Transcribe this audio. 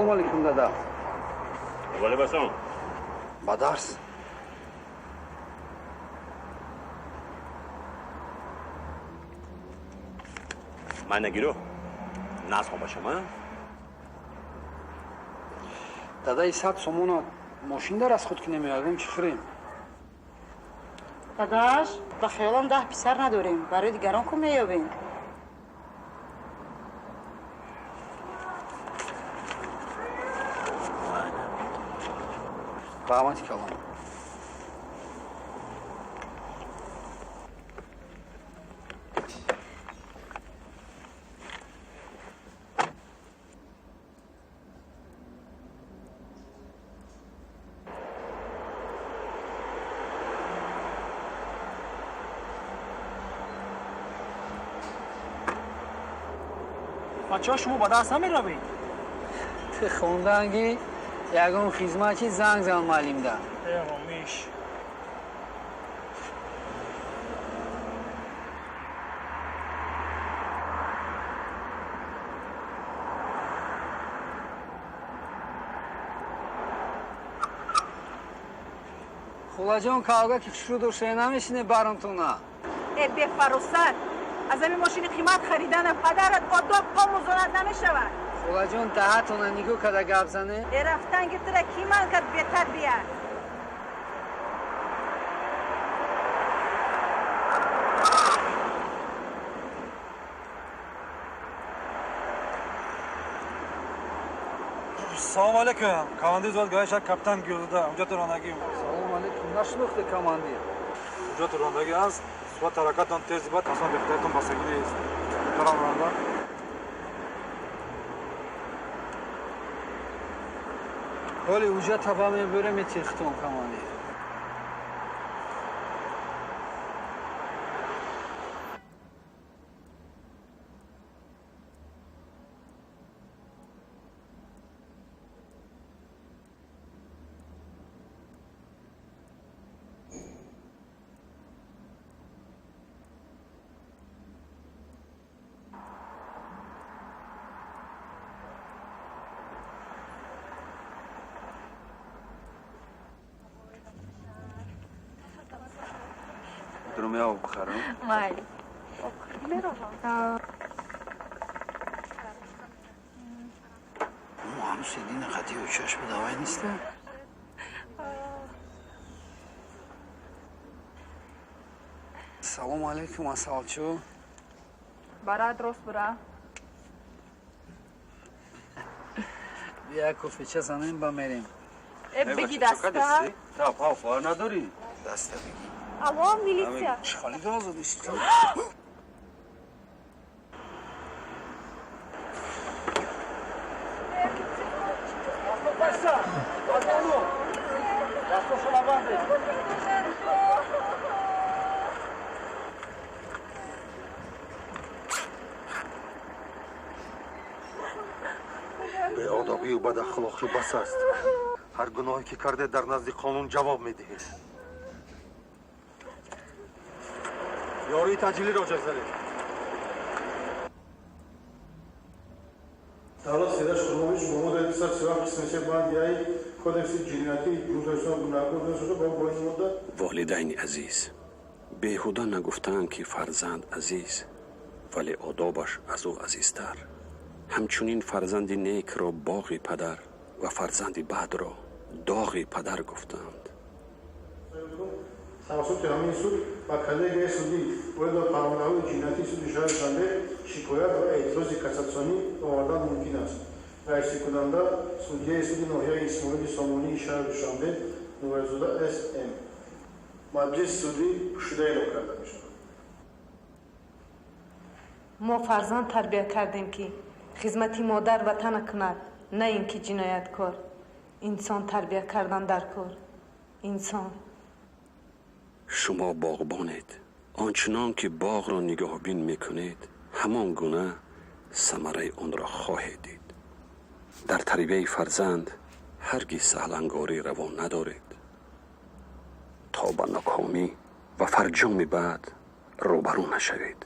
Салом алейкум, дада. Валейкум ассалом. Ба дарс. Ман нагиру. Насхо бошам, а? Дадаи 100 сомона мошин дар аз худ ки намеоядем, чӣ хӯрем? Дадаш, ба хаёлам 10 писар надорем, барои дигарон ку меёбем. Раҳмати калон. Бачаҳо, шумо ба дарс намеравед? Ту хонданги, ягон хизматчи занг зан муаллимда. Эромиш. Хулаҷон, кавга ки хушрӯ дошта намешине баронтона. Э, бефаросат, аз ҳамин мошини қимат харидана падарат одоб омӯзонад намешавад. Хулаҷон, даҳатона нигоҳ карда гап зане. Э, рафтан гиртира, кӣ ман кард, бетарбият? Салом алейкум, командир взвод гаишак капитан Гюлда, ҳуҷҷати ронандагӣ. Салом алейкум, нашинохте, командир. Ҳуҷҷати ронандагӣ аст. Суръати ҳаракатон тез бад, аслан бехатаритон бастагӣ нест, муҳтарам ронанда. Ҳоли ҳуҷҷата ба мебурем, метирхитон, командир. Метавонам як об бихарам? Майли. Мо ҳанӯз седина хати очаш бидавай неста. Салому алейкум, асалчо. Барат рост бура. Бия, кофеча занем, ба мерем. Э, беги даста. Та пав надорӣ? Даста бигӣ. Алло, милиция. Чӣ хали газ задисти? Беодобию бадахлоқӣ бас аст. Ҳар гуноҳе ки кардед, дар назди қонун ҷавоб медиҳед. Ёрии таъҷилиро ҷак занед. Давлат Сераш Хурмович бо моддаи 237 қисми 3 банди А Кодекси ҷиноятии Ҷумҳурии Тоҷикистон гунаҳкор дониста шуда, бо ин модда Волидайни азиз, беҳуда нагуфтаанд, ки фарзанд азиз, вале одобаш аз ӯ азизтар. Ҳамчунин фарзанди некро боғи падар ва фарзанди бадро доғи падар гуфтаанд. Тавассути ҳамин суд ба коллегияи судӣ оид ба парвандаҳои ҷиноятии суди шаҳри Душанбе шикоят ва эътирози кассатсионӣ овардан мумкин аст. Раисикунанда судяи суди ноҳияи Исмоили Сомонии шаҳри Душанбе Нурализода С. М. Маҷлиси судӣ пӯшида эълон карда мешавад. Мо фарзанд тарбия кардем, ки хизмати модар ватана кунад, на ин ки ҷинояткор. Инсон тарбия кардан дар кор, инсон. Шумо боғбонед. Он чунон ки боғро нигоҳбин мекунед, ҳамон гуна самараи онро хоҳед дид. Дар тарбияи фарзанд ҳаргиз саҳлангорӣ раво надоред, то ба нокомӣ ва фарҷоми бад рӯбарӯ нашавед.